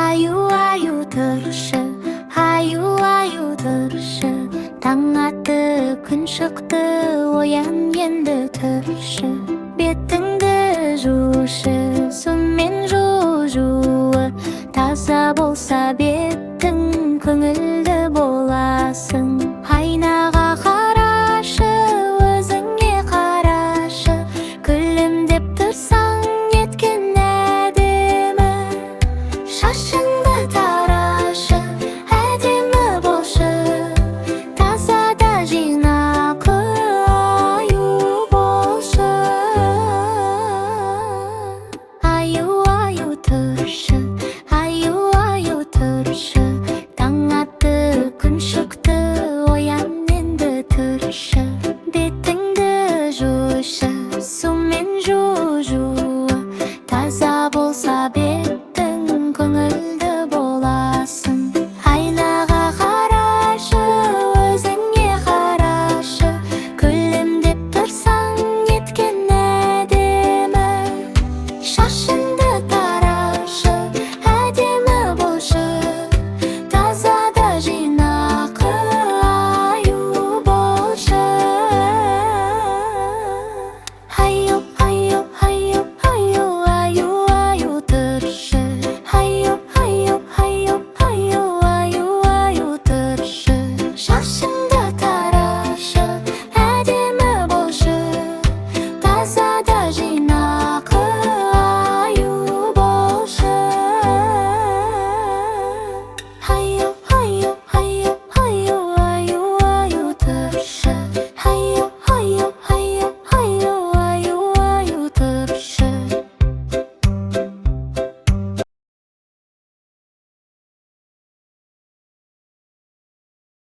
Аю, аю, тұршы, аю, аю, тұршы. Таң атты, күн шықты, оян енді, тұршы. Бетіңді жушы, сумен жу, жуы. Таза болса бетің, көңілді боласың.